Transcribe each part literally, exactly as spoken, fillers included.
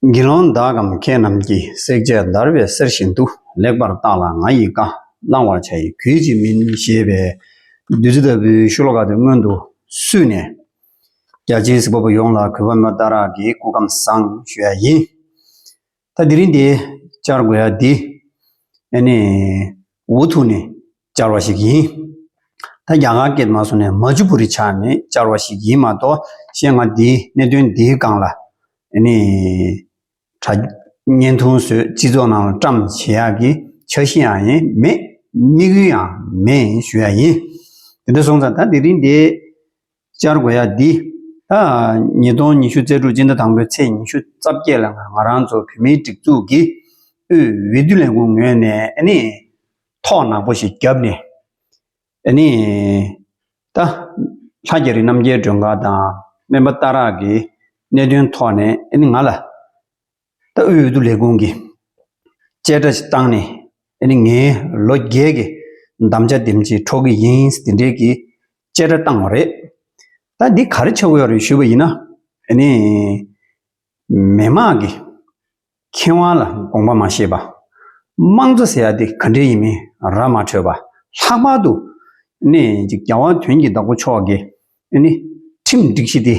དགེ་སློང་དག་གམ་མཁས་རྣམས་ཀྱིས། བསྲེག་བཅད་བརྡར་བའི་གསེར་བཞིན་དུ། ལེགས་པར་བརྟགས་ལ་ང་ཡི་བཀའ། བླང་བར་བྱ་ཡི་གུས་ཀྱིས་མིན། ཞེས་པའི་བདུད་རྩི་ལྟ་བུའི་ཤོ་ལོ་ཀ་དེ་སྔོན་དུ་བསུས་ནས། རྒྱ་ཆེའི་གཟིགས་པ་པོ་ཡོངས་ལ་གུས་པ་མོས་པ་ལྟར་གྱི་སྐུ་ཁམས་བཟང་ཞུ་ཡ་ཡིན། ད་དེ་རིང་འདི་བཅར་དགོས་ཡ་འདི་ཨ་ནི་འུ་ཐུག་ནས་བཅར་བ་ཞིག་ཡིན། ད་རྒྱ་གར་སྐད་མ་སོང་ནས་མ་ཅུ་པུ་རི་ཆགས་ནས་བཅར་བ་ཞིག་ཡིན་མ་གཏོགས། གཞན་ང་འདིའི་གནད་དོན་འདིའི་སྒང་ལ་ཨ་ནི་དྲ་བརྙན་ཐུང་བཟོས་སྤྱི་ཚོགས་ནང་ལ་བཀྲམ་བྱེད་ཡག་གི་འཆར་གཞི་ཡང་ཡིན་མེད། དམིགས་ཡུལ་ཡང་མེད་ཞུ་ཡ་ཡིན། དེ་འདྲ་སོང་ཙང་ད་དེ་རིང་འདི་བཅར་དགོས་ཡ་འདི། ད་ཉིས་སྟོང་ཉི་ཤུ་རྩ་དྲུག་སྤྱི་ཟླ་དང་པོའི་ཚེས་ཉི་ཤུ་རྩ་བརྒྱད་ལ་ང་རང་ཚོ་བོད་མིའི་སྒྲིག་འཛུགས་ཀྱི་དབུས་འོས་བསྡུ་ལས་ཁུངས་ངོས་ནས་ཨ་ནི་ཐོག་ནག་པོ་ཞིག་བརྒྱབ་ནས། ཨ་ནི་ད་ལྷ་རྒྱ་རི་རྣམ་རྒྱལ་སྒྲོལ་དཀར་དང་སྨན་པ་སྟག་རག་གི་གནད་དོན་ཐོག་ནས་ཨ་ནི་ང་ལ་ད་དབུས་འོས་བསྡུ་ལས་ཁུངས་ཀྱིས་བཅད་ཁྲ་ཞིག་བཏང་ནས། ཨ་ནི་ངའི་ལོ་བརྒྱད་ཀྱི་དམ་བཅའ་དེམ་ཅིག་འཕྲོག་གི་ཡིན་དེ་འདྲའི་གི་བཅད་ཁྲ་བཏང་བ་རེད། ད་འདི་ག་རེ་ཆགས་ཀྱི་ཡོད་རེད་ཞུས་པ་ཡིན་ན། ཨ་ནི་མི་མང་གི་ཁེ་དབང་ལ་དགོངས་པ་མ་བཞེས་པ། དམངས་གཙོ་ཟེར་ཡ་དེ་ག་འདྲ་ཡིན་མིན་ར་མ་འཕྲོད་པ། ལྷག་པར་དུ་ནི་ཅིག་རྒྱལ་བ་དོན་གྱི་བདག་པོ་མཆོག་གི་ཨ་ནི་ཁྲིམས་སྒྲིག་གཞི་དེ་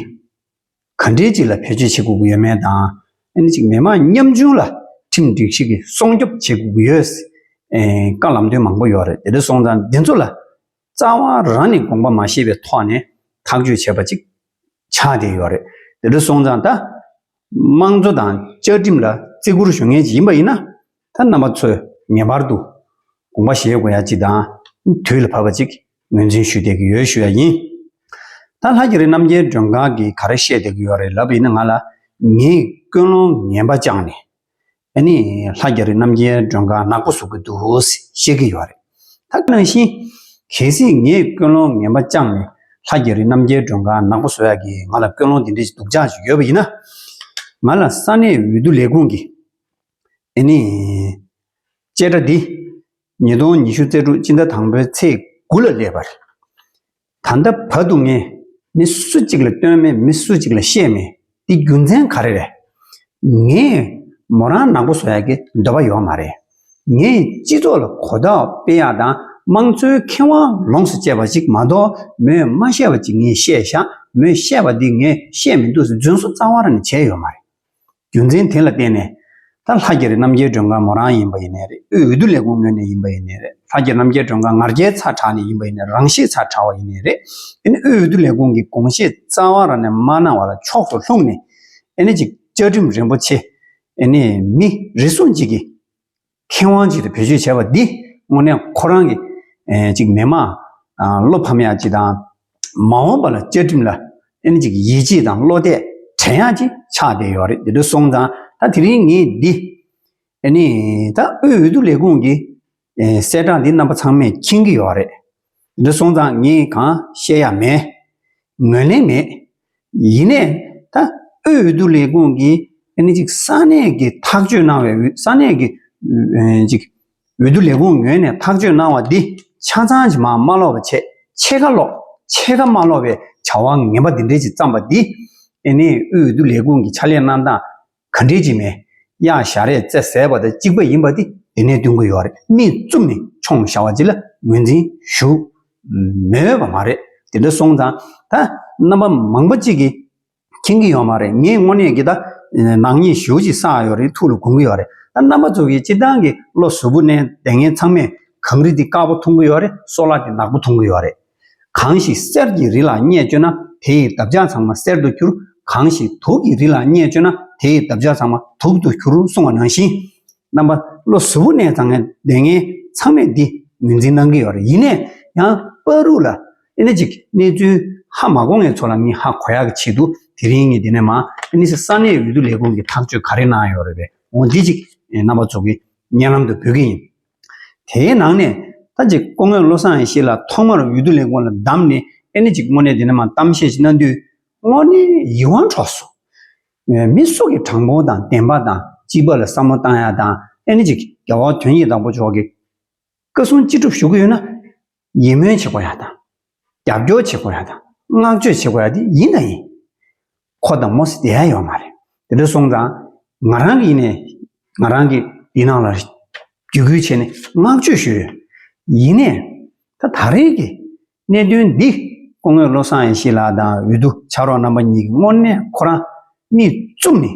ག་འདྲའི་ཅིག་ལ་བེད་སྤྱོད་བྱེད་དགོས་ཀྱི་ཡོད་མེད་དང་། ཨ་ནི་ཅིག་མི་མང་ཉམ་ཆུང་ལ་ཁྲིམས་སྒྲིག་གཞི་གི་སྲུང་སྐྱོབ་བྱེད་དགོས་ཀྱི་ཡོད། ཨེ། བཀའ་ལམ་སྟོན་མང་པོ་ཡོད་རེད། དེ་འདྲ་སོང་ཙང་འདི་ཚོ་ལ་རྩ་བ་རང་ནས་དགོངས་པ་མ་བཞེས་པའི་ཐོག་ནས་ཐག་གཅོད་བྱས་པ་ཅིག་ཆགས་བསྡད་ཡོད་རེད། དེ་འདྲ་སོང་ཙང་ད་དམངས་གཙོ་དང་བཅའ་ཁྲིམས་ལ་བརྩི་བཀུར་ཞུ་མཁན་ཅིག་ཡིན་པ་ཡིན་ན། ད་རྣམ་པ་ཚོས་ངེས་པར་དུ་དགོངས་པ་བཞེས་དགོས་ཡ་ཅིག་དང་། དུས་ལ་བབ་པ་ཅིག་ངོས་འཛིན་ཞུ་བསྡད་ཀྱི་ཡོད་ཞུ་ཡ་ཡིན། ད་ལྷ་རྒྱ་རི་རྣམ་རྒྱལ་སྒྲོལ་དཀར་གྱིས་ག་རེ་བཤད་བསྡད་ཀྱི་ཡོད་རེད་ལབ་པ་ཡིན་ན། ང་ལ་ངས་ཀུན་སློང་ངན་པ་བཅངས་ནས། ཨ་ནི་ལྷ་རྒྱ་རི་རྣམ་རྒྱལ་སྒྲོལ་དཀར་ནག་པོ་བཟོ་གི་འདུག་བཤད་ཀྱི་ཡོད་རེད། ད་ག་ནང་བཞིན་གལ་སྲིད་ངས་ཀུན་སློང་ངན་པ་བཅངས་ནས་ལྷ་རྒྱ་རི་རྣམ་རྒྱལ་སྒྲོལ་དཀར་ནག་པོ་བཟོ་ཡག་གི་ང་ལ་ཀུན་སློང་དེ་འདྲ་ཞིག་སྡུག་ཅག་ཞིག་ཡོད་པ་ཡིན་ན། ང་ལ་ས་གནས་འོས་བསྡུ་ལས་ཁུངས་ཀྱིས་ཨ་ནི་བཅད་ཁྲ་འདི་ཉིས་སྟོང་ཉི་ཤུ་རྩ་དྲུག་སྤྱི་ཟླ་དང་པོའི་ཚེས་དགུ་ལ་སླེབས་པ་རེད། ད་ལྟ་བར་དུ་ངས་མི་སུ་གཅིག་ལ་སྟོན་མེད། མི་སུ་གཅིག་ལ་བཤད་མེད། འདི་རྒྱུ་མཚན་ག་རེ་རེད། ངས་མོ་རང་ནག་པོ་བཟོ་ཡག་གི་འདོད་པ་ཡོད་མ་རེད། ངས་སྤྱི་ཚོགས་ལ་གོ་རྟོགས་སྤེལ་ཡག་དང་དམངས་གཙོའི་ཁེ་དབང་ལོངས་སུ་སྤྱད་པ་ཅིག་མ་གཏོགས། མོས་མ་བཤད་པ་ཅིག་ངས་བཤད་བཞག་མོས་བཤད་པ་འདི་ངས་བཤད་མི་འདུག་ཟེར་རྫུན་བཟོ་རྩ་བ་རང་ནས་བྱས་ཡོད་མ་རེད། རྒྱུ་མཚན་དེ་ལ་བརྟེན་ནས་ད་ལྷ་རྒྱ་རི་རྣམ་རྒྱལ་སྒྲོལ་དཀར་མོ་རང་ཡིན་པ་ཡིན་ནའི་རེད། དབུས་འོས་བསྡུ་ལས་ཁུངས་ངོས་ནས་ཡིན་པ་ཡིན་ནའི་རེད། ལྷ་རྒྱ་རི་རྣམ་རྒྱལ་སྒྲོལ་དཀར་ང་རྒྱལ་ཚ་དྲགས་ནས་ཡིན་པ་ཡིན་ནའི་རེད། རང་ཤེད་ཚ་དྲགས་པ་ཡིན་ནའི་རེད། ཨ་ནི་དབུས་འོས་བསྡུ་ལས་ཁུངས་ཀྱི་དགོངས་བཞེད་རྩ་བ་རང་ནས་མ་གནང་བ་ལ་ཕྱོགས་སུ་ལྷུང་ནས། ཨ་ནི་ཅིག་བཅའ་ཁྲིམས་རིན་པོ་ཆེ་ཨ་ནི་མི་རེ་ཟུང་ཅིག་གི་ཁེ་དབང་ཅིག་ཏུ་བེད་སྤྱོད་བྱས་པ་འདི་དངོས་གནས་ཁོ་རང་གི་ཨེ་ཅིག་མི་མང་ཨ་བློ་ཕམ་ཡག་ཅིག་དང་། མ་འོངས་པ་ལ་བཅའ་ཁྲིམས་ལ་ཨ་ནི་ཅིག་ཡིད་ཆེས་དང་བློ་གཏད་དྲན་ཡག་ཅིག་ཆགས་བསྡད་ཡོད་རེད། དེ་འདྲ་སོང་ཙང་ད་དེ་རིང་ངས་འདི་ཨ་ནི་ད་དབུས་འོས་བསྡུ་ལས་ཁུངས་ཀྱི་ཨེ་གསལ་བསྒྲགས་འདི་རྣམ་པ་ཚང་མས་མཁྱེན་གྱི་ཡོད་རེད། དེ་འདྲ་སོང་ཙང་ངས་གང་བཤད་ཡག་མེད། ངོས་ལེན་མེད། ཡིན་ནའི་ད་དབུས་འོས་བསྡུ་ལས་ཁུངས་ཀྱིས་ཨ་ནི་ཅིག་ས་གནས་ཀྱི་ཐག་གཅོད་གནང་བའི་འོས། ས་གནས་ཀྱི་ཨ་ཅིག་འོས་བསྡུ་ལས་ཁུངས་ངོས་ནས་ཐག་གཅོད་གནང་བ་འདི་ཆ་ཚང་ཅིག་མར་མ་ཀློག་པ་བྱས། ཕྱེད་ཀ་ཀློག་ཕྱེད་ཀ་མ་ཀློག་པའི་བྱ་བ་ངན་པ་འདི་འདྲའི་ཅིག་བརྩམས་པ་འདི། ཨ་ནི་དབུས་འོས་བསྡུ་ལས་ཁུངས་ཀྱི་ཕྱག་ལས་གནང་སྟངས་ག་འདྲའི་ཅིག་མེད། གཡག་ཞར་རས་རྩེ་ཟད་པ་དང་གཅིག་པ་ཡིན་པ་འདི་དེ་ནས་སྟོན་གྱི་ཡོད་རེད། མིག་བཙུམ་ནས་མཆོང་བཞག་པ་ཅིག་ལ་ངོས་འཛིན་ཞུ་མི་འོས་པ་མ་རེད། དེ་འདྲ་སོང་ཙང་ད་རྣམ་པ་མང་པོ་ཅིག་གིས་མཁྱེན་གྱི་ཡོད་མ་རེད། ངས་དངོས་གནས་ཀྱི་ད་ནག་ཉེས་ཞེ་པོ་ཅིག་བསགས་ཡོད་རེད། ཐུགས་ལ་དགོངས་ཀྱི་ཡོད་རེད། ད་རྣམ་པ་ཚོ་གིས་སྤྱིར་བཏང་གི་བློ་གཟུ་བོ་ནས་བསྡད་མཁན་ཚང་མས་གངས་རི་འདི་དཀར་པོ་མཐོང་གི་ཡོད་རེད། སོལ་བ་འདི་ནག་པོ་མཐོང་གི་ཡོད་རེད། གང་ཞིག་གསེར་གྱི་རི་ལ་སྙེག་བཅུག་ན་དེ་ཡི་འདབ་ཆགས་ཚང་མ་གསེར་དུ་འགྱུར། གང་ཞིག་དུག་གི་རི་ལ་སྙེག་བཅུག་ན་དེ་ཡི་འདབ་ཆགས་ཚང་མ་དུག་ཏུ་འགྱུར་གསུངས་པ་ནང་བཞིན། རྣམ་པ་བློ་གཟུ་བོ་ནས་བསྡད་མཁན་ཚང་མས་འདི་ངོས་འཛིན་གནང་གི་ཡོད་རེད། ཡིན་ནའི་ཡང་བར་དུ་ལ་ཨ་ནི་ཅིག་གནས་ཚུལ་ཧ་མ་གོ་མཁན་ཚོ་ལ་མི་ཧ་གོ་ཡག་གི་ཆེད་དུ་དེ་རིང་ངས་འདི་ནས་མར་ཨ་ནི་ས་གནས་འོས་བསྡུ་ལས་ཁུངས་ཀྱིས་ཐག་གཅོད་ག་རེ་གནང་ཡོད་རེད་པས། འོ་འདི་ཅིག་རྣམ་པ་ཚོ་གི་སྙན་ལམ་དུ་འབུལ་གི་ཡིན། དེའི་ནང་ནས་ད་ཅིག་སྐུ་ངོ་བློ་བཟང་ཡེ་ཤེས་ལགས་ཐོག་མར་འོས་བསྡུ་ལས་ཁུངས་ལ་བདམས་ནས་ཨ་ནི་ཅིག་དངོས་གནས་འདི་ནས་མར་གཏམ་བཤད་ཅིག་གནང་དུས་དངོས་གནས་ཡིད་དབང་འཕྲོག་སོང་། མི་སུ་གི་དྲང་པོ་དང་བདེན་པ་དང་སྤྱི་པ་ལ་བསམ་བློ་བཏང་ཡ་དང་། ཨ་ནི་ཅིག་རྒྱལ་བ་དོན་གྱི་བདག་པོ་མཆོག་གི་བཀའ་གསུང་ཅི་སྒྲུབ་ཞུ་གི་ཡོད་ན། ཡིད་སྨོན་བྱེད་དགོས་ཡ་དང་། རྒྱབ་སྐྱོར་བྱེད་དགོས་ཡ་དང་། བསྔགས་བརྗོད་བྱེད་དགོས་ཡ་དེ་ཡིན་དང་ཡིན། ཁོ་དང་མོ་ཟེར་བསྡད་ཡ་ཡོད་མ་རེད། དེ་འདྲ་སོང་ཙང་ ང་རང་གིས་ནས་ང་རང་གིས་འདི་ནང་ལ་བརྒྱུད་སྐུལ་བྱས་ནས་བསྔགས་བརྗོད་ཞུས་ཡོད། ཡིན་ནས་ད་ད་རེས་ཀྱི་གནད་དོན་འདི་སྐུ་ངོ་བློ་བཟང་ཡེ་ཤེས་ལགས་དང་འོས་བསྡུ་ཕྱག་རོགས་རྣམ་པ་གཉིས་ཀྱིས་དངོས་གནས་ཁོ་རང་མིག་བཙུམ་ནས་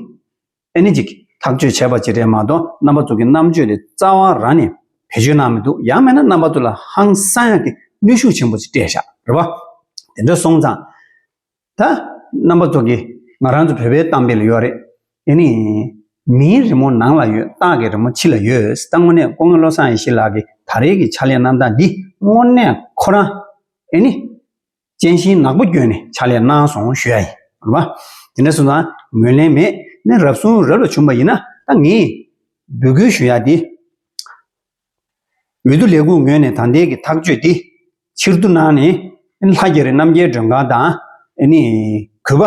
ཨ་ནི་ཅིག་ཐག་གཅོད་བྱས་པ་ཅིག་རེད་མ་གཏོགས། རྣམ་པ་ཚོ་གི་རྣམ་དཔྱོད་དེ་རྩ་བ་རང་ནས་བེད་སྤྱོད་གནང་མི་འདུག་ཡང་མིན་ན་རྣམ་པ་ཚོ་ལ་ཧང་སང་ཡག་གི་གནོན་ཤུགས་ཆེན་པོ་ཅིག་སྤྲད་བཞག་རེད་བ། དེ་འདྲ་སོང་ཙང་། ད་རྣམ་པ་ཚོ་གི་ང་རང་ཚོ་བོད་པའི་གཏམ་དཔེ་ལ་ཡོད་རེད། ཨ་ནི། མིའི་རི་མོ་ནང་ལ་ཡོད། སྟག་གི་རི་མོ་ཕྱི་ལ་ཡོད། ད་དངོས་གནས་སྐུ་ངོ་བློ་བཟང་ཡེ་ཤེས་ལགས་ཀྱི་ད་རེས་ཀྱི་ཕྱག་ལས་རྣམ་ཐར་འདི་དངོས་གནས་ཁོ་རང་ཨ་ནི། སྤྱན་ཤིང་ནག་པོ་གྱོན་ནས་ཕྱག་ལས་གནང་སོང་ཞུ་ཡ་ཡིན། རེད་བ། དེ་འདྲ་སོང་ཙང་ངོས་ལེན་མེད། ནི་རབ་གསུང་རབ་ལ་བྱུང་བ་ཡིན་ན། ད་ངས་འབོད་སྐུལ་ཞུ་ཡ་འདི། འོས་བསྡུ་ལས་ཁུངས་ངོས་ནས་ད་ལྟའི་གི་ཐག་གཅོད་འདི་ཕྱིར་བསྡུ་གནང་ནས། ལྷ་རྒྱ་རི་རྣམ་རྒྱལ་མགྲོན་ཁང་དང་ཨ་ནི་གུས་པ་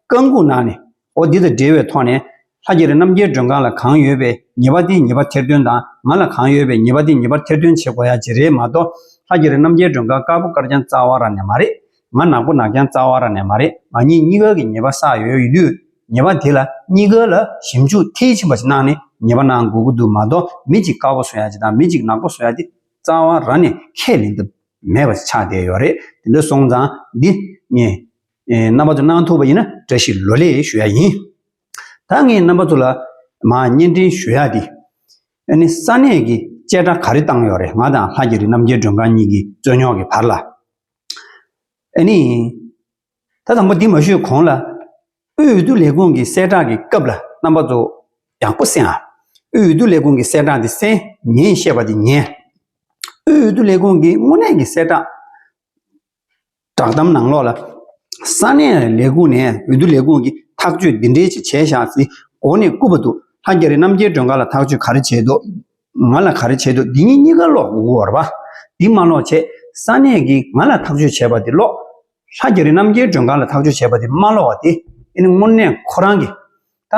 བཀའ་འགུག་གནང་ནས། འོ་འདི་དང་འབྲེལ་བའི་ཐོག་ནས་ལྷ་རྒྱ་རི་རྣམ་རྒྱལ་མགྲོན་ཁང་ལ་གང་ཡོད་པའི་ཉེས་པ་དེ་ཉེས་པ་ཐེར་འདོན་དང་། ང་ལ་གང་ཡོད་པའི་ཉེས་པ་དེ་ཉེས་པ་ཐེར་འདོན་བྱེད་དགོས་ཡ་ཅིག་རེད་མ་གཏོགས། ལྷ་རྒྱ་རི་རྣམ་རྒྱལ་མགྲོན་ཁང་དཀར་པོ་དཀར་རྐྱང་རྩ་བ་རང་ནས་མ་རེད། ང་ནག་པོ་ནག་རྐྱང་རྩ་བ་རང་ནས་མ་རེད། ང་གཉིས་གཉིས་ཀ་གི་ཉེས་པ་བསགས་ཡོད་ཡོད་དུས། ཉེས་པ་དེ་ལ་གཉིས་ཀ་ལ་ཞིབ་འཇུག་མཐིལ་ཕྱིན་པ་ཞིག་གནང་ནས་ཉེས་པ་གནང་དགོས་ཀྱི་འདུག་མ་གཏོགས། མི་གཅིག་དཀར་པོ་བཟོ་ཡ་ཅིག་དང་མི་གཅིག་ནག་པོ་བཟོ་ཡ་དེ་རྩ་བ་རང་ནས་ཁས་ལེན་ཐབས་མེད་པ་ཆགས་བསྡད་ཡོད་རེད། དེ་འདྲ་སོང་ཙང་འདི་ངས་ཨེ་རྣམ་པ་ཚོ་གནང་ཐུབ་པ་ཡིན་ན་བཀྲ་ཤིས་ལོ་ལེགས་ཞུ་ཡ་ཡིན། ད་ངས་རྣམ་པ་ཚོ་ལ་མར་བརྙན་འཕྲིན་ཞུ་ཡ་དེ། ཨ་ནི་ས་གནས་ཀྱི་བཅད་ཁྲ་ག་རེ་བཏང་ཡོད་རེད། ང་དང་ལྷ་རྒྱ་རི་རྣམ་རྒྱལ་མགྲོན་ཁང་གཉིས་ཀྱི་རྩོད་རྙོག་གི་བར་ལ། ཨ་ནི། ད་དང་པོ་འདི་མ་ཞུས་གོང་ལ། དབུས་འོས་བསྡུ་ལས་ཁུངས་ཀྱི་གསལ་བསྒྲགས་ཀྱི་སྐབས་ལ་རྣམ་པ་ཚོ་ཡག་པོ་གསན་ཨ། དབུས་འོས་བསྡུ་ལས་ཁུངས་ཀྱི་གསལ་བསྒྲགས་འདི་གསན། ངས་བཤད་པ་འདི་ཉན། དབུས་འོས་བསྡུ་ལས་ཁུངས་ཀྱི་དངོས་གནས་ཀྱི་གསལ་བསྒྲགས་བསྒྲགས་གཏམ་ནང་ལོགས་ལ། ས་གནས་ལས་ཁུངས་ནས་འོས་བསྡུ་ལས་ཁུངས་ཀྱིས་ཐག་གཅོད་འདི་འདྲའི་ཅིག་བྱས་བཞག་ཟེར་འོག་ནས་བསྐུར་བ་འདུག་ལྷ་རྒྱ་རི་རྣམ་རྒྱལ་མགྲོན་ཁང་ལ་ཐག་གཅོད་ག་རེ་བྱས་འདུག་ང་ལ་ག་རེ་བྱས་འདུག་འདི་གཉིས་གཉིས་ཀ་ཀློག་དགོས་ཀྱི་ཡོད་རེད་པ། འདི་མ་ཀློག་བྱས་ས་གནས་ཀྱིས་ང་ལ་ཐག་གཅོད་བྱས་པ་འདི་ཀློག་ལྷ་རྒྱ་རི་རྣམ་རྒྱལ་མགྲོན་ཁང་ལ་ཐག་གཅོད་བྱས་པ་འདི་མ་ཀློག་པ་དེ་ཨ་ནི་དངོས་གནས་ཁོ་རང་གི་ད་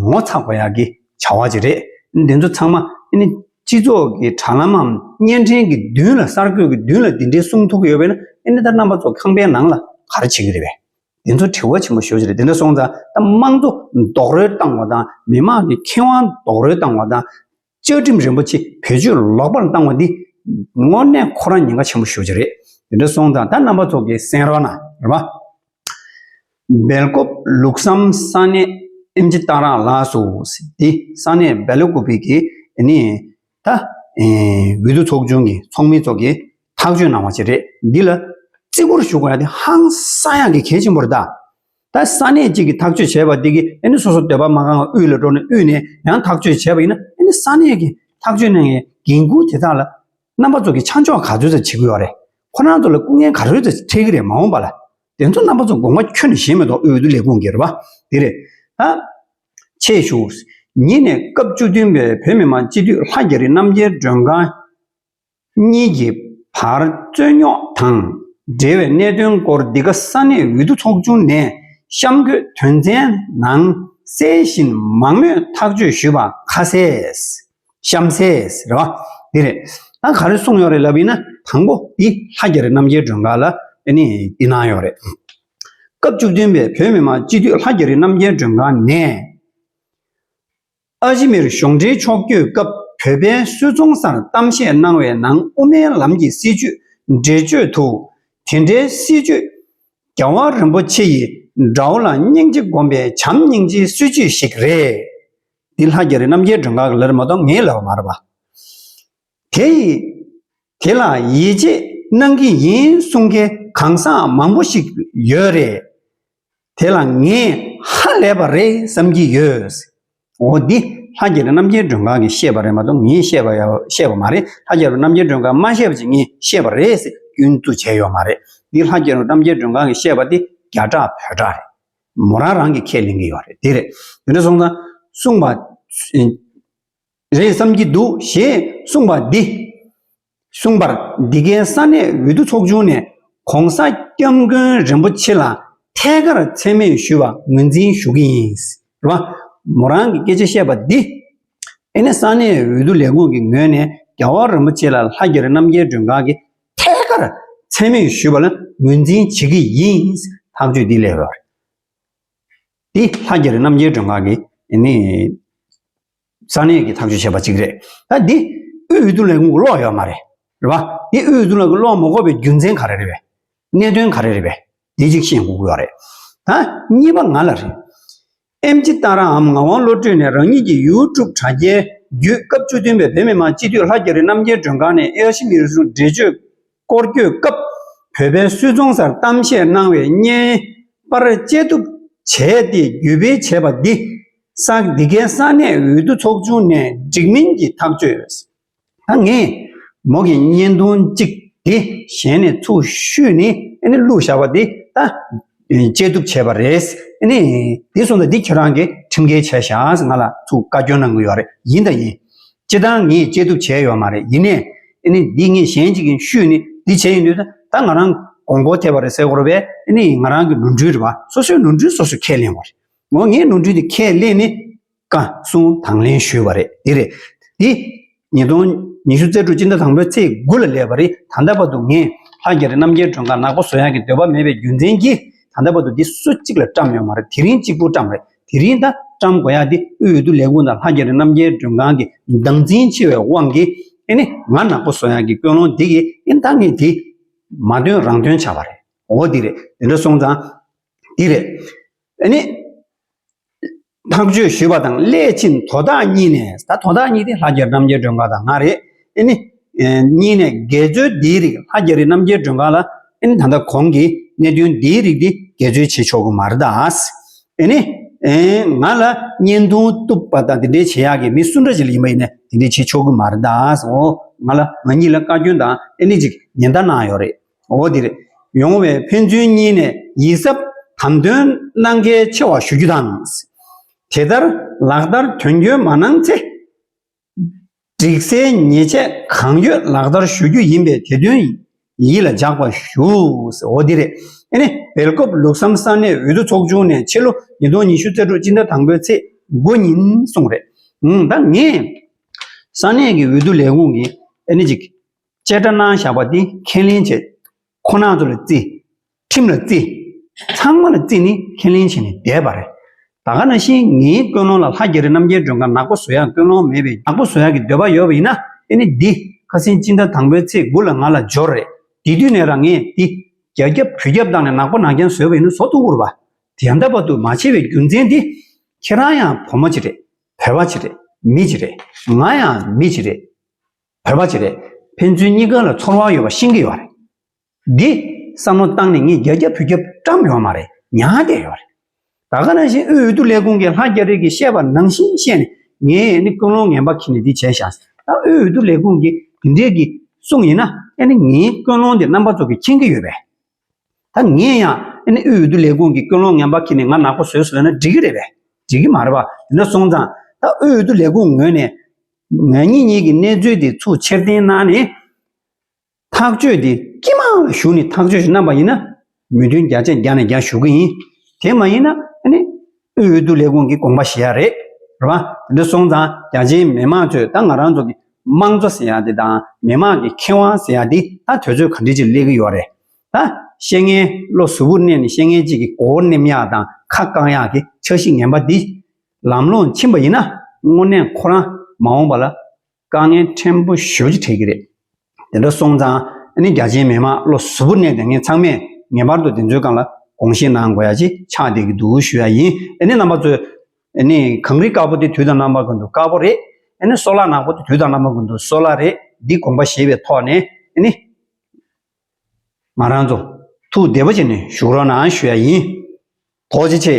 ངོ་ཚ་དགོས་ཡག་གི་བྱ་བ་ཅིག་རེད། འདི་ཚོ་ཚང་མ་ཨ་ནི་སྤྱི་ཚོགས་ཀྱི་དྲ་ལམ་མམ་བརྙན་འཕྲིན་གྱི་མདུན་ལ་གསར་འགོད་ཀྱི་མདུན་ལ་འདི་འདྲའི་གསུང་ཐུབ་ཀྱི་ཡོད་པས་ན། ཨ་ནི་ད་རྣམ་པ་ཚོ་ཁང་པའི་ནང་ལ་ག་རེ་བྱེད་ཀྱི་རེད་པས། འདི་ཚོ་དྲི་བ་ཆེན་པོ་ཞེ་པོ་ཅིག་རེད། དེ་འདྲ་སོང་ཙང་ད་དམངས་གཙོ་རྡོག་རོལ་བཏང་བ་དང་མི་མང་གི་ཁེ་དབང་རྡོག་རོལ་བཏང་བ་དང་། བཅའ་ཁྲིམས་རིན་པོ་ཆེ་བེད་སྤྱོད་ལོག་པར་བཏང་བ་འདི་དངོས་གནས་ཁོ་རང་ཉེན་ཁ་ཆེན་པོ་ཞེ་པོ་ཅིག་རེད། དེ་འདྲ་སོང་ཙང་ད་རྣམ་པ་ཚོ་གིས་གསན་རོགས་གནང་རེད་པ། སྦེལ་ཀོབ་ལུགས་བསམ་ས་གནས་ཨེམ་ཆི་སྟག་རག་ལགས་སུ། འདི་ས་གནས་སྦེལ་ཀོབ་པའི་གི་ནི་ད་ཨེ་འོས་བསྡུ་ཚོགས་ཆུང་གི་ཚོགས་མི་ཚོ་གིས་ཐག་གཅོད་གནང་བ་ཅིག་རེད། འདི་ལ་བརྩི་བཀུར་ཞུ་དགོས་ཡ་དེ་ཧང་སང་ཡག་གི་གལ་ཆེན་པོ་རེད་ད། ད་ས་གནས་གཅིག་གིས་ཐག་གཅོད་བྱས་པ་འདི་གིས་ཨ་ནི་སོ་སོ་འདོད་པ་མ་ཁེངས་པ་དབུས་ལ་འགྲོ་ནས་དབུས་ནས་ཡང་ཐག་གཅོད་བྱས་པ་ཡིན་ན། ཨ་ནི་ས་གནས་ཀྱི་ཐག་གཅོད་གནང་ཡའི་འགན་འཁུར་དེ་དག་ལ་རྣམ་པ་ཚོ་གིས་ཆ་འཇོག་ག་ཚོད་ཙམ་བྱེད་ཀྱི་ཡོད་རེད། ཁོ་རང་ཚོ་ལ་སྐུ་ངལ་ག་ཚོད་ཙམ་འཕྲད་ཀྱི་རེད། མ་འོངས་པ་ལ་དེ་ཚོ་རྣམ་པ་ཚོ་དགོངས་པ་ཁྱོན་ནས་བཞེས་མི་འདུག་འོས་བསྡུ་ལས་ཁུངས་ཀྱིས་རེད་པ། དེ་རེད། ད་ཆེད་ཞུ། ཉིན་ནས་སྐབས་བཅུ་བདུན་པའི་བོད་མི་མང་སྤྱི་འཐུས་ལྷ་རྒྱ་རི་རྣམ་རྒྱལ་མགྲོན་ཁང་གཉིས་ཀྱི་བར་རྩོད་རྙོག་དང་འབྲེལ་བའི་གནད་དོན་སྐོར་འདི་ག་ས་གནས་འོས་བསྡུ་ཚོགས་ཆུང་ནས་གཤམ་འཁོད་དོན་ཚན་ནང་གསལ་བཞིན་མང་མོས་ཐག་གཅོད་ཞུས་པ་ཁ་གསལ། གཤམ་གསལ་རེད་པ། འདི་རེད། ད་ག་རེ་གསུངས་ཡོད་རེད་ལབ་ཡིན་ན། དང་པོ་འདི་ལྷ་རྒྱ་རི་རྣམ་རྒྱལ་མགྲོན་ཁང་ལ་ཨ་ནི་འདི་གནང་ཡོད་རེད། སྐབས་བཅུ་བདུན་པའི་བོད་མི་མང་སྤྱི་འཐུས་ལྷ་རྒྱ་རི་རྣམ་རྒྱལ་མགྲོན་ཁང་ནས། ཨ་ཇི་མིར་གཞུང་འབྲེལ་ཕྱོགས་བསྐྱོད་སྐབས་བོད་པའི་སུད་ཚོང་སར་གཏམ་བཤད་གནང་བའི་ནང་དབུ་མའི་ལམ་གྱི་སྲིད་བྱུས་འགྲེལ་བརྗོད་དུ། དེ་འདྲའི་སྲིད་བྱུས་རྒྱལ་བ་རིན་པོ་ཆེ་ཡི་དགྲ་བོ་ལ་སྙིང་རྗེ་སྒོམ་པའི་བྱམས་སྙིང་རྗེའི་སྲིད་བྱུས་ཤིག་རེད། འདི་ལྷ་རྒྱ་རི་རྣམ་རྒྱལ་མགྲོན་ཁང་གིས་ལབ་རེད་མ་གཏོགས་ངས་ལབ་པ་མ་རེད་པ། དེ་ཡིས། དེ་ལ་ཡིད་ཆེས་གནང་གི་ཡིན་གསུང་མཁན་གང་ཟག་མང་པོ་ཞིག་ཡོད་རེད། དེ་ལ་ངས་ཧ་ལས་པ་རེད་བསམ་གྱི་ཡོད། འོ་འདི་ལྷ་རྒྱ་རི་རྣམ་རྒྱལ་མགྲོན་ཁང་གིས་བཤད་པ་རེད་མ་གཏོགས་ངས་བཤད་པ་ཡ་བཤད་པ་མ་རེད། ལྷ་རྒྱ་རི་རྣམ་རྒྱལ་མགྲོན་ཁང་མ་བཤད་པ་ཅིག་ངས་བཤད་པ་རེད་ཟེར་སྐྱོན་འཛུགས་བྱས་ཡོད་མ་རེད། འདི་ལྷ་རྒྱ་རི་རྣམ་རྒྱལ་མགྲོན་ཁང་གིས་བཤད་པ་འདི་རྒྱ་གྲགས་བོད་གྲགས་རེད། མོ་རང་རང་གིས་ཁས་ལེན་གྱི་ཡོད་རེད། དེ་རེད། དེ་འདྲ་སོང་ཙང་གསུངས་པ་རེད་བསམ་གྱི་འདུག་ཞེས་གསུངས་པ་འདི། གསུངས་པར་འདི་གའི་ས་གནས་འོས་བསྡུ་ཚོགས་ཆུང་ནས་༧གོང་ས་༧སྐྱབས་མགོན་རིན་པོ་ཆེ་ལ་ཐད་ཀར་མཚན་སྨད་ཞུས་པ་ངོས་འཛིན་ཞུ་གི་ཡིན། རེད་པ། མོ་རང་གི་སྐད་ཆ་བཤད་པ་འདི། ཨེ་ནི་ས་གནས་འོས་བསྡུ་ལས་ཁུངས་ཀྱི་ངོས་ནས་རྒྱལ་བ་རིན་པོ་ཆེ་ལ་ལྷ་རྒྱ་རི་རྣམ་རྒྱལ་མགྲོན་ཁང་གིས་ཐད་ཀར་མཚན་སྨད་ཞུས་པ་ལ་ངོས་འཛིན་བྱེད་ཀྱི་ཡིན། ཐག་གཅོད་འདི་སླེབས་ཡོད་རེད། འདི་ལྷ་རྒྱ་རི་རྣམ་རྒྱལ་མགྲོན་ཁང་གི་ ཨ་ནི་ས་གནས་ཀྱི་ཐག་གཅོད་བྱས་པ་གཅིག་རེད། ད་འདི་དབུས་འོས་བསྡུ་ལས་ཁུངས་ཀྱི་ཀློག་ཡོད་མ་རེད། རེད་བ། འདི་དབུས་འོས་བསྡུ་ལས་ཁུངས་ཀྱི་ཀློག་མ་དགོས་པའི་རྒྱུ་མཚན་ག་རེ་རེད་པས། གནད་དོན་ག་རེ་རེད་པས། འདི་གཅིག་ཤེས་དགོས་ཀྱི་ཡོད་རེད། ད་གཉིས་པ་ང་ལ་རེད། ཨེམ་ཆི་ཏཱ་རའམ་ངག་དབང་བློ་གྲོས་ནས་རང་ཉིད་ཀྱི་ཡུ་ཊུབ་དྲ་རྒྱའི་བརྒྱུད་སྐབས་བཅུ་བདུན་པའི་བོད་མི་མང་སྤྱི་འཐུས་ལྷ་རྒྱ་རི་རྣམ་རྒྱལ་མགྲོན་ཁང་ནས་ཨེ་ཤི་མི་རིགས་གསུམ་འགྲེལ་བརྗོད་སྐོར་སྐྱོད་སྐབས་བོད་པའི་སུད་ཚོང་སར་གཏམ་བཤད་གནང་བའི་བརྙན་པར་བཅད་གཏུབ་བྱས་ཏེ་བརྒྱུད་སྤེལ་བྱས་པ་འདི་ས་འདི་གའི་ས་གནས་འོས་བསྡུ་ཚོགས་ཆུང་ནས་འགྲིག་མིན་གྱི་ཐག་གཅོད། ད་ངས་མོ་གི་བརྙན་ཐུང་གཅིག་དེ་གཞན་ནས་ཚུར་བཤུས་ནས་ཨ་ནི་བླུགས་བཞག་པ་དེ་ད་བཅད་གཏུབ་བྱས་པ་རེད། ཨ་ནི་དེ་སོང་ཙང་འདི་ཁྱེད་རང་གིས་ཁྲིམས་འགལ་བྱས་ཤག་ང་ལ་ཚུར་བཀའ་བཀྱོན་གནང་གི་ཡོད་རེད། ཡིན་དང་ཡིན། སྤྱིར་བཏང་ངས་བཅད་གཏུབ་བྱས་ཡོད་མ་རེད། ཡིན་ནའི་ཨ་ནི་འདི་ངས་གཞན་གཅིག་གིས་བཤུས་ནས་འདི་བྱས་ཡོང་དུས་ད་ད་ང་རང་དགོངས་སྐོར་ཐེབས་པ་རེད་ཟེར་དགོས་རེད་པས། ཨ་ནི་ང་རང་གི་ནོར་འཁྲུལ་རེད་པ། སོ་སོའི་ནོར་འཁྲུལ་སོ་སོས་ཁས་ལེན་དགོས་རེད། འོ་ངའི་ནོར་འཁྲུལ་དེ་ཁས་ལེན་ནས་བཀའ་གསུང་དང་ལེན་ཞུས་པ་རེད། དེ་རེད། དེ་ཉིས་སྟོང་ཉི་ཤུ་རྩ་དྲུག་སྤྱི་ཟླ་དང་པོའི་ཚེས་དགུ་ལ་སླེབས་པ་རེད། ད་ལྟ་བར་དུ་ངས་ལྷ་རྒྱ་རི་རྣམ་རྒྱལ་མགྲོན་ཁང་ནག་པོ་བཟོ་ཡག་གི་འདོད་པ་མེད་པའི་རྒྱུ་མཚན་གྱིས་ད་ལྟ་བར་དུ་འདི་སུ་གཅིག་ལ་བཀྲམ་ཡོད་མ་རེད། དེ་རིང་གཅིག་པུ་བཀྲམ་རེད། དེ་རིང་ད་བཀྲམ་དགོས་ཡག་འདི་དབུས་འོས་བསྡུ་ལས་ཁུངས་དང་ལྷ་རྒྱ་རི་རྣམ་རྒྱལ་མགྲོན་ཁང་གི་སྡང་འཛིན་ཆེ་བའི་དབང་གིས་ཨེ་ནི་ང་ནག་པོ་བཟོ་ཡག་གི་ཀུན་སློང་འདི་གིས་ཨེ་ད་ངས་འདི་མ་འདོན་རང་འདོན་ཆགས་པ་རེད། འོ་འདི་རེད། དེ་འདྲ་སོང་ཙང་འདི་རེད། ཨེ་ནི། ཐག་གཅོད་ཞུས་པ་དང་སླད་ཕྱིན་དོ་བདག་གཉིས་ནས། ད་དོ་བདག་གཉིས་དེ་ལྷ་རྒྱ་རི་རྣམ་རྒྱལ་མགྲོན་ཁང་དང་ང་རེད། ཨེ་ནི། ཨེ་གཉིས་ནས་འགལ་རྩོད་འདིའི་རིགས་ལྷ་རྒྱ་རི་རྣམ་རྒྱལ་མགྲོན་ཁང་ལ་ཨེ་ནི་ད་ལྟ་གོང་གི་གནད་དོན་འདིའི་རིགས་འདི་འགལ་རྩོད་བྱེད་ཆོག་གི་མ་རེད་ད། ཨེ་ནི། ཨེ་ང་ལ་བརྙན་ཐུང་གཏུབ་པ་དང་དེ་འདྲའི་བྱེད་ཡག་གི་མི་སུ་འདྲ་ཞིག་ལ་ཡིན་པ་ཡིན་ན་དེ་འདྲའི་བྱེད་ཆོག་གི་མ་རེད་ད། འོ་ང་ལ་ང་གཉིས་ལ་བཀའ་བཀྱོན་དང་ཨེ་ནི་ཅིག་ཉེན་བརྡ་གནང་ཡོད་རེད། འོ་དེ་རེད། ཡོང་བའི་ཕན་ཚུན་གཉིས་ནས་ཡིད་གཟབ་དམ་དོན་གནང་གལ་ཆེ་བ་ཞུ་རྒྱུ་དང་། དེ་ལྟར་ལག་བསྟར་དོན་འཁྱོལ་མ་གནང་ཚེ། སྒྲིག་སའི་ཉེས་ཆད་གང་ཡོད་ལག་བསྟར་ཞུ་རྒྱུ་ཡིན་པས་དེ་དོན་ཡིད་ལ་འཇགས་པ་ཞུ། འོ་དེ་རེད། ཨེ་ནི་སྦེལ་ཀོབ་ལུགས་བསམ་ས་གནས་འོས་བསྡུ་ཚོགས་ཆུང་ནས་ཕྱི་ལོ་ཉིས་སྟོང་ཉི་ཤུ་རྩ་དྲུག་སྤྱི་ཟླ་དང་པོའི་ཚེས་དགུ་ཉིན་གསུངས་རེད། ཨང་ད་ངས་ས་གནས་ཀྱི་འོས་བསྡུ་ལས་ཁུངས་ཀྱི་ཨེ་ནི་ཅིག་བཅད་ཁྲ་གནང་བཞག་པ་འདི་ཁས་ལེན་བྱས། ཁོ་རང་ཚོ་ལ་བརྩི། ཁྲིམས་ལ་བརྩི། ཚང་མ་ལ་བརྩི་ནས་ཁས་ལེན་བྱས་ནས་བསྡད་པ་རེད། ད་ག་ནང་བཞིན་ངའི་ཀུན་སློང་ལ་ལྷ་རྒྱ་རི་རྣམ་རྒྱལ་མགྲོན་ཁང་ནག་པོ་བཟོ་ཡག་ཀུན་སློང་མེད་པའི་ནག་པོ་བཟོ་ཡག་གི་འདོད་པ་ཡོད་པ་ཡིན་ན་ཨེ་ནི་འདི་ཁ་སང་སྤྱི་ཟླ་དང་པོའི་ཚེས་དགུ་ལ་ང་ལ་འབྱོར་རེད། དེ་དུས་ནས་རང་ངས་འདི་རྒྱ་ཁྱབ་བོད་ཁྱབ་བཏང་ནས་ནག་པོ་ནག་རྐྱང་བཟོས་པ་ཡིན་ན་བཟོ་ཐུབ་ཀྱི་རེད་པ། དེ་ཡང་ད་བར་དུ་མ་བྱས་པའི་རྒྱུ་མཚན་འདི་ཁྱེད་རང་ཡང་བུ་མོ་ཅིག་རེད། བོད་པ་ཅིག་རེད། མི་ཅིག་རེད། ང་ཡང་མི་ཅིག་རེད། བོད་པ་ཅིག་རེད། ཕན་ཚུན་གཉིས་ཀ་ལ་ཚོར་བ་ཡོད་པ་ཤེས་ཀྱི་ཡོད་རེད། འདི་བསམ་བློ་བཏང་ནས་ངས་རྒྱ་ཁྱབ་བོད་ཁྱབ་བཀྲམ་ཡོད་མ་རེད། ཉར་བསྡད་ཡོད་རེད། ད་ག་ནང་བཞིན་དབུས་འོས་བསྡུ་ལས་ཁུངས་ཀྱི་ལྷ་རྒྱ་རི་གིས་བཤད་པ་ནང་བཞིན་བཤད་ནས་ངས་ནི་ཀུན་སློང་ངན་པ་འཁྱེར་ནས་འདི་བྱས་ཤག་ད་དབུས་འོས་བསྡུ་ལས་ཁུངས་ཀྱིས་འདི་འདྲས་ཀྱི་གསུངས་ཡིན་ན་ཨེ་ནི་ངའི་ཀུན་སློང་འདི་རྣམ་པ་ཚོ་གིས་མཁྱེན་གྱི་ཡོད་པས། ད་ངས་ཡང་ཨ་ནི་དབུས་འོས་བསྡུ་ལས་ཁུངས་ཀྱི་ཀུན་སློང་ངན་པ་འཁྱེར་ནས་ང་ནག་པོ་བཟོས་སོང་ན་འགྲིག་གི་རེད་པས། འགྲིག་གི་མ་རེད་པ། དེ་འདྲ་སོང་ཙང་ད་དབུས་འོས་བསྡུ་ལས་ཁུངས་ངོས་ནས་ང་གཉིས་གཉིས་ཀྱི་གནས་ཚུལ་དེ་ཚུར་ཕྱིར་འཐེན་གནང་ནས་ཐག་གཅོད་དེ་དཀྱིལ་མ་ལ་ཞུགས་ནས་ཐག་གཅོད་ཞིག་གནང་པ་ཡིན་ན་མོས་མཐུན་བརྒྱ་ཆ་བརྒྱ་ནས་བརྒྱ་ཞུ་གི་ཡིན། དེ་མ་ཡིན་ན་ཨ་ནི་དབུས་འོས་བསྡུ་ལས་ཁུངས་ཀྱི་དགོངས་པ་བཞེས་ཡ་རེད། རེད་པ། དེ་འདྲ་སོང་ཙང་རྒྱ་ཆེའི་མི་མང་ཚོས་ད་ང་རང་ཚོ་གི་དམངས་གཙོ་ཟེར་ཡ་དེ་དང་མི་མང་གི་ཁེ་དབང་ཟེར་ཡ་དེ་ད་དུས་ཚོད་ག་འདྲ་ཅིག་སླེབས་ཀྱི་ཡོད་རེད། ད་བཤད་མཁན་བློ་གཟུ་བོར་གནས་ནས་བཤད་མཁན་གཅིག་གི་མགོ་བོ་ནེམ་ཡག་དང་ཁ་བཀང་ཡག་གི་འཆར་གཞི་ངན་པ་འདི་ལམ་ལྷོང་ཕྱིན་པ་ཡིན་ན་དངོས་གནས་ཁོ་རང་མ་འོངས་པ་ལ་དཀའ་ངལ་ཕྲན་བུ་ཞེ་པོ་ཅིག་འཕྲད་ཀྱི་རེད། དེ་འདྲ་སོང་ཙང་ཨ་ནི་རྒྱ་ཆེའི་མི་མང་བློ་གཟུ་བོར་གནས་བསྡད་མཁན་ཚང་མས་ངེས་པར་དུ་དེ་ཚོའི་སྒང་ལ་དགོངས་བཞེས་གནང་དགོས་ཡ་ཅིག་ཆགས་བསྡད་ཀྱི་འདུག་ཞུ་ཡ་ཡིན། ཨ་ནི་རྣམ་པ་ཚོས་ཨ་ནི་གངས་རི་དཀར་པོ་དེ་དུས་དང་རྣམ་པ་ཀུན་ཏུ་དཀར་པོ་རེད། ཨ་ནི་སོལ་བ་ནག་པོ་དེ་དུས་དང་རྣམ་པ་ཀུན་ཏུ་སོལ་བ་རེད། འདི་དགོངས་པ་བཞེས་པའི་ཐོག་ནས་ཨ་ནི། ང་རང་ཚོ་ཐུགས་བདེ་པོ་བྱས་ནས་བཞུགས་རོགས་གནང་ཞུ་ཡ་ཡིན། ཐུགས་རྗེ་ཆེ།